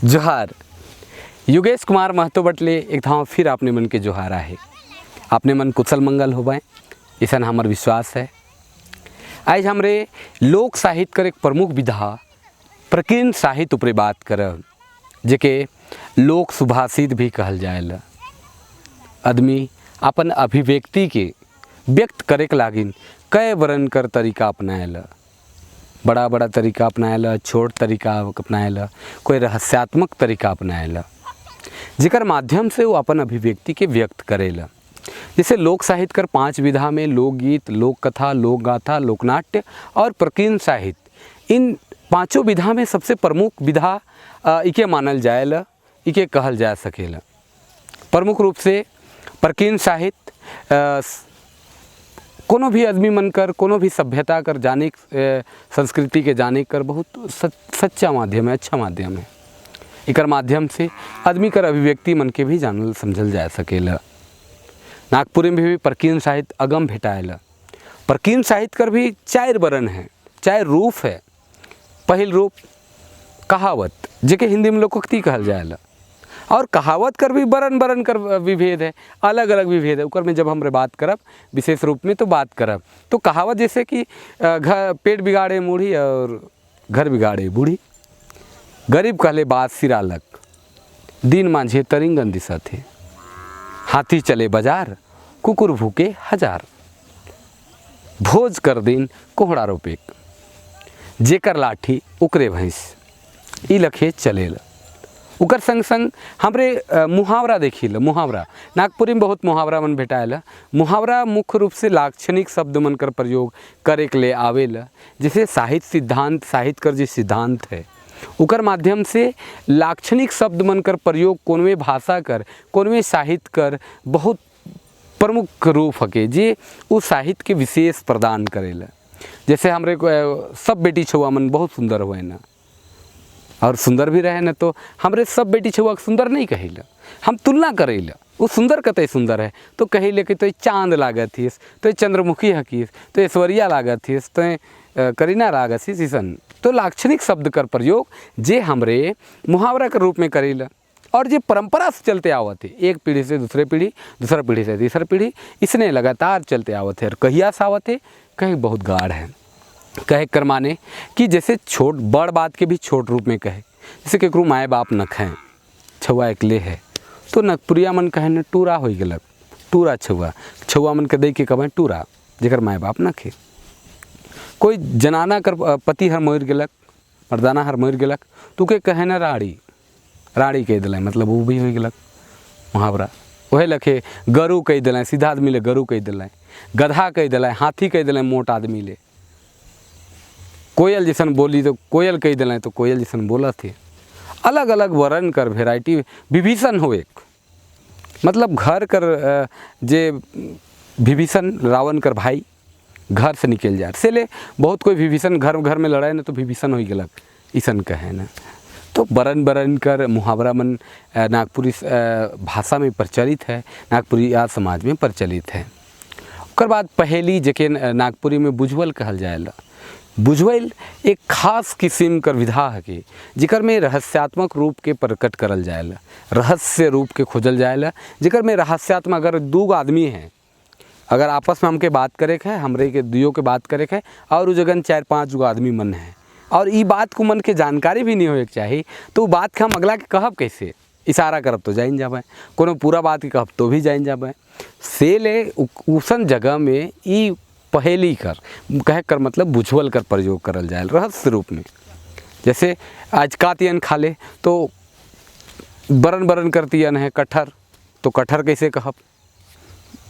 जोहार। योगेश कुमार महतो बटले एक धाव फिर आपने मन के जोहार आहे। आपने मन कुशल मंगल होबे, ऐसा हमार विश्वास है। आज हमरे लोक साहित्य कर एक प्रमुख विधा प्रकीर्ण साहित्य ऊपर बात करब, जेके लोक सुभाषित भी कहल जाएला। आदमी अपन अभिव्यक्ति के व्यक्त करे के लागिन कई वरन कर तरीका अपनाएला, बड़ा बड़ा तरीका अपनाएला, छोट तरीका अपनाएला, कोई रहस्यात्मक तरीका अपनाएला, जेकर माध्यम से वो अपन अभिव्यक्ति के व्यक्त करेला। जैसे लोक साहित्य कर 5 विधा में लोकगीत, लोक कथा, लोक गाथा, लोकनाट्य और प्रकीर्ण साहित्य, इन पांचों विधा में सबसे प्रमुख विधा इके मानल जाएला, इके कहल जा सकेला। प्रमुख रूप से प्रकीर्ण साहित्य कोनो भी आदमी मन कर, कोनो भी सभ्यता कर जाने, संस्कृति के जाने कर बहुत सच्चा माध्यम है, अच्छा माध्यम है। एकर माध्यम से आदमी कर अभिव्यक्ति मन के भी जानल समझल जा सकेला। नागपुर में भी प्रकीर्ण साहित्य अगम भेटाएला। प्रकीर्ण साहित्य कर भी 4 वर्ण है, 4 रूप है। पहिल रूप कहावत, जेके हिंदी में लोकोक्ति कहल जाएला, और कहावत कर भी बरन बरन कर विभेद है, अलग अलग विभेद है। उकर में जब हमरे बात करब विशेष रूप में तो बात करब। तो कहावत जैसे कि घर पेट बिगाड़े मूढ़ी और घर बिगाड़े बूढ़ी, गरीब कहले बात सिरालक, दिन मांझे तरिंगन दिसत है, हाथी चले बाजार कुकुर भूके हजार, भोज कर दिन कोहड़ा रोपेक, जेकर लाठी उकरे भैंस, ई लखे चलेला। उकर संग संग हमरे मुहावरा देखिल। मुहावरा नागपुरी में बहुत मुहावरा मन भेटाएला। मुहावरा मुख्य रूप से लाक्षणिक शब्द मन कर प्रयोग करे के ले आवेला। जैसे साहित्य सिद्धांत, साहित्य कर जो सिद्धांत है उकर माध्यम से लाक्षणिक शब्द मन कर प्रयोग कोनवे भाषा कर, कोनवे साहित्य कर बहुत प्रमुख रूप हके, जे उ साहित्य के विशेष प्रदान करेला। जैसे हमरे सब बेटी छुआ मन बहुत सुंदर हुए ना, और सुंदर भी रहे न, तो हमरे सब बेटी छुआ के सुंदर नहीं कहिला, हम तुलना करेला। वो सुंदर कते सुंदर है तो कहिले कि तो चांद लागत हिस, तो चंद्रमुखी हकीस, तो ऐश्वर्या लागत हिस, तो करीना लागत हिस, ऐसन। तो लाक्षणिक शब्द कर प्रयोग जे हमरे मुहावरा के रूप में करेला और जे परंपरा से चलते आवत है, एक पीढ़ी से दूसरे पीढ़ी, दूसरा पीढ़ी से तीसरा पीढ़ी, इसने लगातार चलते आवत है। और कहिया से आवत है, कहीं बहुत गाढ़ है। कहे कर माने कि जैसे छोट बड़ बात के भी छोट रूप में कहे, जैसे केकरो माए बाप न खाएँ, छुआ एकले है, तो नगपुरिया मन कहे न टूरा हो गलक, टूरा छुआ, छुआ मन के दे के कहें टूरा, जेकर माए बाप न खे। कोई जनाना कर पति हर मर गलक, मर्दाना हर मर गलक, तो के कहे न राड़ी, राड़ी कह दिल, मतलब वो भी हो गलक मुहावरा। वह लखे गरू कह दिल, सीधा आदमी ले गरू कह दिल, गधा कह दिल, हाथी कह दिल, मोट आदमी ले। कोयल जैसन बोली तो कोयल कह दिल, तो कोयल जैसन बोला थे। अलग अलग वर्ण कर वेराइटी विभीषण हो एक, मतलब घर कर जे विभीषण रावण कर भाई घर से निकल जाए से ले बहुत कोई विभीषण घर घर में लड़ाई ना तो विभीषण हो गलक, ऐसन कहे ना। तो बरन बरन कर मुहावरा मन नागपुरी भाषा में प्रचलित है, नागपुरी समाज में प्रचलित है। ओकर बाद पहेली, जेके नागपुरी में बुझवल कहल जाएला। बुझवल एक खास किस्म कर विधा है कि जेकर में रहस्यात्मक रूप के प्रकट करल जाएला, रहस्य रूप के खोजल जाएला, जेकर में रहस्यात्मक अगर दू आदमी हैं, अगर आपस में हमके बात करे के है, हमरे के दुइयों के बात करे के है, और उ जगह 4-5 गो आदमी मन है और ई बात को मन के जानकारी भी नहीं होए के चाही, तो बात के हम अगला के कहब कैसे? इशारा करब तो जान जाबे, कोनो पूरा बात के कहब तो भी जान जाबे। से ले उसन जगह में ई पहेली कर कहे कर मतलब बुझवल कर प्रयोग करल जाए रहस्य रूप में। जैसे आज कातियन खा ले तो बरन बरन करतियन है कटहर, तो कटहर कैसे कहब,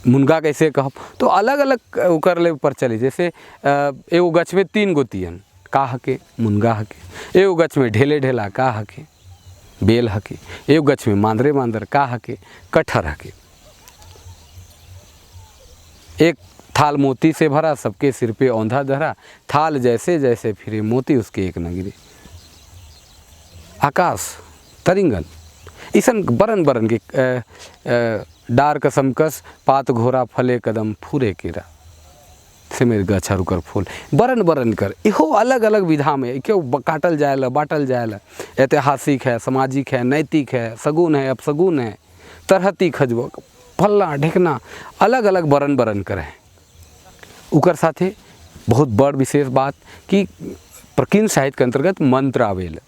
मुनगा कैसे कहब, तो अलग अलग उकर ले प्रचलित। जैसे एगो गछ में 3 गो तियन का हके, मुनगा हके, एगो गछ में ढेले ढेला का हके, बेल हके, एगो गछ में मांदरे मांदर का हके, कटहर हके। एक थाल मोती से भरा, सबके सिर पे औंधा धरा, थाल जैसे जैसे फिरे मोती उसके एक न गिरे। आकाश तरिंगन इसन बरन बरन के डार कसमकस पात घोरा फले कदम फूरे केरा। सेमेर गाछ और ओकर फूल बरन बरन कर इहो अलग अलग विधा में क्यों काटल जाएला, बाँटल जाएला। ऐतिहासिक है, सामाजिक है, नैतिक है, सगुन है, अपसगुन है, तरहती खजबो फल्ला ढेकना अलग अलग बरन बरन कर है। उकर साथे बहुत बड़ विशेष बात कि प्रकीर्ण साहित्य के अंतर्गत मंत्र आवेल।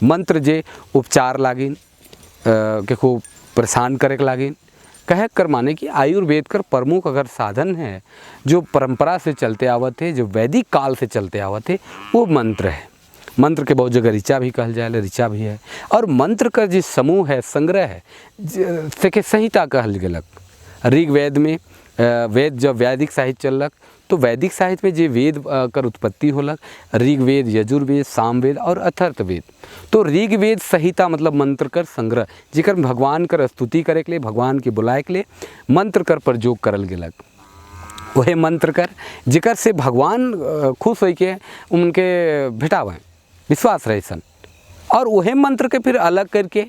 मंत्र जे उपचार लागिन, केको परेशान करे के लागिन, कहे कर माने कि आयुर्वेद कर प्रमुख अगर साधन है जो परंपरा से चलते आवत है, जो वैदिक काल से चलते आवत है, वो मंत्र है। मंत्र के बहुत जगह ऋचा भी कहल जाए, ऋचा भी है। और मंत्र का जो समूह है, संग्रह है, से के संहिता कहल गेलक। ऋग्वेद में वेद जब वैदिक साहित्य चलक तो वैदिक साहित्य में जे वेद कर उत्पत्ति होलक, ऋग्वेद, यजुर्वेद, सामवेद और अथर्ववेद। तो ऋग्वेद संहिता मतलब मंत्र कर संग्रह, जेकर भगवान कर स्तुति करे के लिए, भगवान के बुलाए के लिए मंत्र कर प्रयोग करल गेलक। वही मंत्र कर जेकर से भगवान खुश होके उनके भेटावें, विश्वास रहे सन। और वही मंत्र के फिर अलग करके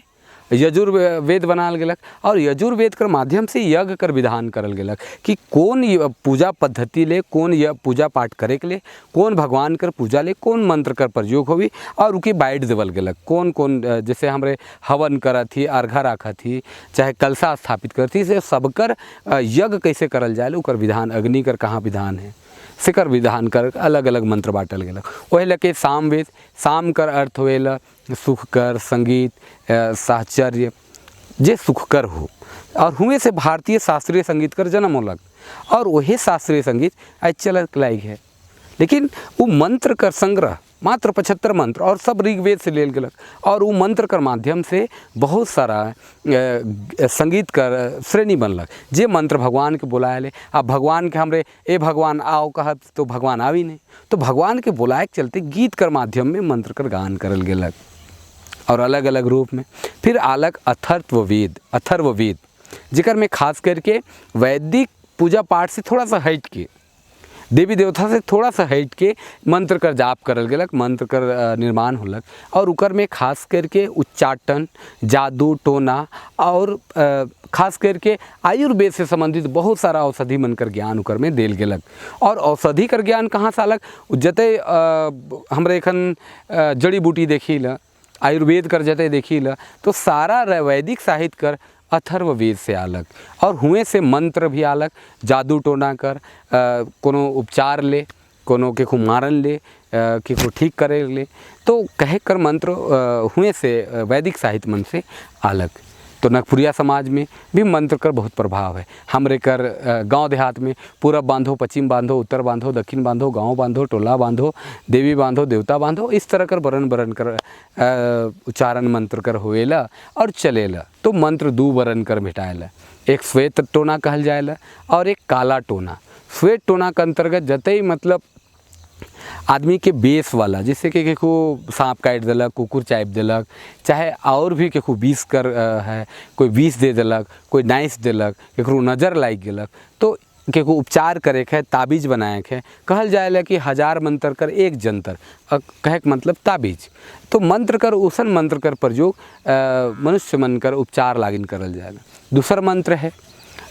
यजुर्वेद बनाल गेलक और यजुर्वेद के माध्यम से यज्ञ कर विधान करल गेलक कि कौन पूजा पद्धति ले, कौन यह पूजा पाठ करे के ले, कौन भगवान कर पूजा ले कौन मंत्र कर प्रयोग होवी और उके बाइट देवल गेलक। कौन कौन जैसे हमरे हवन करत ही, अर्घा रखत ही, चाहे कलशा स्थापित करत ही, से सबकर यज्ञ कैसे करल जाए उकर विधान, अग्नि कर कहाँ विधान है, सेकर विधान कर अलग अलग मंत्र बांटल गेलक। वही लके सामवेद, साम कर अर्थ होएला सुख कर, संगीत, साहचर्य, जे सुखकर हो। और हुए से भारतीय शास्त्रीय संगीत कर जन्म होलक और वही शास्त्रीय संगीत आज चलत लायक है। लेकिन वो मंत्र कर संग्रह मात्र 75 मंत्र और सब ऋग्वेद से लेल गेलक और वो मंत्र कर माध्यम से बहुत सारा संगीत कर श्रेणी बनलक। जे मंत्र भगवान के बुलाए ले, अब भगवान के हमरे ए भगवान आओ कहत तो भगवान आवी नहीं, तो भगवान के बुलाए के चलते गीत कर माध्यम में मंत्र कर गान करल गेलक और अलग अलग रूप में। फिर अलग अथर्ववेद, अथर्ववेद जेकर में खास करके वैदिक पूजा पाठ से थोड़ा सा हट के, देवी देवता से थोड़ा सा हट के मंत्र कर जाप करल गेलक, मंत्र कर निर्माण होलक। और उकर में खास करके उच्चाटन, जादू टोना और खास करके आयुर्वेद से संबंधित बहुत सारा औषधि मन कर ज्ञान उकर में देल गेलक। और औषधि कर ज्ञान कहाँ से आलक, जते हमरे एखन जड़ी बूटी देखी ल, आयुर्वेद कर जते देखी ल, तो सारा वैदिक साहित्य कर अथर्ववेद से आलक। और हुए से मंत्र भी आलक, जादू टोना कर, कोनो उपचार ले, कोनो के को मारन ले, के को ठीक करे ले, तो कहे कर मंत्र हुए से वैदिक साहित्य मन से आलक। तो नगपुरिया समाज में भी मंत्र कर बहुत प्रभाव है। हमरे कर गांव देहात में पूरब बांधो, पश्चिम बांधो, उत्तर बांधो, दक्षिण बांधो, गांव बांधो, टोला बांधो, देवी बांधो, देवता बांधो, इस तरह कर बरन बरन कर उच्चारण मंत्र कर होएला और चलेला। तो मंत्र दू बरन कर भेटाएला, एक श्वेत टोना कहल जाएला और एक काला टोना। श्वेत टोना के अंतर्गत जते मतलब आदमी के बेस वाला, जैसे कि केको सांप काटि देलक, कुकुर चापि देलक, चाहे और भी केको विष कर है, कोई विष दे देलक, कोई नाइस देलक, केकरो नज़र लागि गेलक, तो केको उपचार करे के है, ताबीज बनाए के है। कहल जाएला कि 1000 मंत्र कर एक जंतर, कहे के मतलब ताबीज। तो मंत्र कर उसन मंत्र कर प्रयोग मनुष्य मन कर उपचार लागिन करल जाएला। दूसर मंत्र है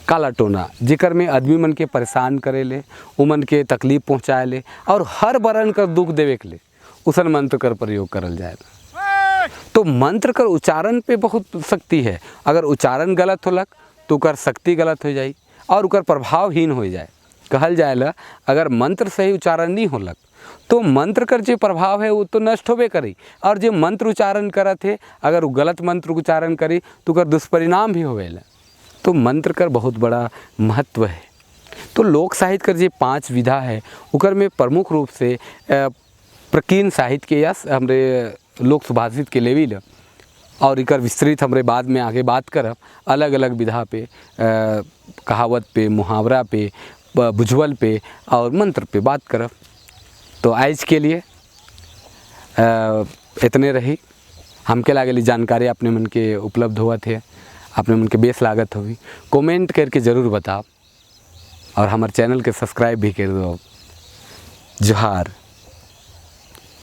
काला टोना, जेकर में आदमी मन के परेशान करे ले, उमन के तकलीफ पहुँचाए ले और हर बरन कर दुख देवे के ले उसन मंत्र कर प्रयोग करल जाएला। तो मंत्र कर उच्चारण पे बहुत शक्ति है। अगर उच्चारण गलत होलक तो उकर शक्ति गलत हो जाई और उकर प्रभावहीन हो जाए। कहल जाएला अगर मंत्र सही उच्चारण नहीं होलक तो मंत्र कर जो प्रभाव है वो तो नष्ट होबे करी, और जो मंत्र उच्चारण करत है अगर वो गलत मंत्र उच्चारण करी तो उकर दुष्परिणाम भी होवेला। तो मंत्र कर बहुत बड़ा महत्व है। तो लोक साहित्य कर जो 5 विधा है उकर में प्रमुख रूप से प्रकीर्ण साहित्य के या हमरे लोक सुभाषित के लेवी ल, और इकर विस्तृत हमरे बाद में आगे बात करब अलग अलग विधा पे, कहावत पे, मुहावरा पे, बुझवल पे और मंत्र पे बात करब। तो आज के लिए इतने रही। हमके लागेली जानकारी अपने मन के उपलब्ध हुआ थे, अपने मन के बेस लागत होगी, कमेंट करके ज़रूर बताओ और हमारे चैनल के सब्सक्राइब भी कर दो। जोहार।